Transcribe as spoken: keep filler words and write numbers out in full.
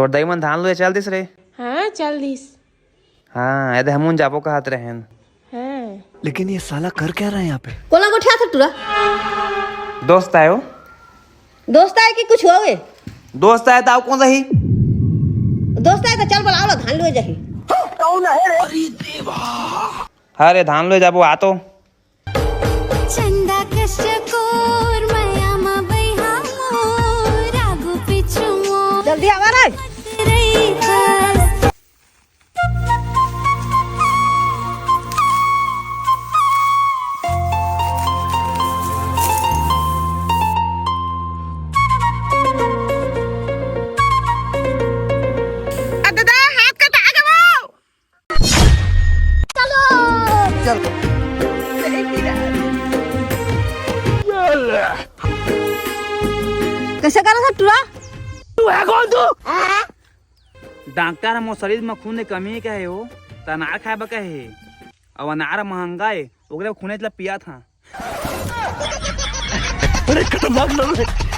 तोर दाई मन धान लुए चल दिस रे? हाँ, चल दिस। हाँ, एदे हमन जाबो कहत रहेन। हाँ। लेकिन ये साला कर क्या रहा है यहाँ पे? कोला गोठिया था टूरा। दोस्त आयो। दोस्त आए कि कुछ हुआ हुए? दोस्त आए तो आओ कौन रही? दोस्त आए तो चल बुलाओ ला, धान लुए जाही। अरे धान लुए जाबो, आ तो। चंदा कष्ट कोर मया मा बैहा मोर, आगू पिछू मोर। जल्दी आवा रे। रही बस। आ दादा, हाथ कटा गवा। चलो। चल। कैसे करा था टूरा? तू है कौन तू? डॉक्टर ह मोर शरीर म खून के कमी कहे हो, त अनार खाए बर कहे हे। अउ अनार महंगा हे, ओकरे खूने ला पिया था। अरे खतरनाक लग रहे।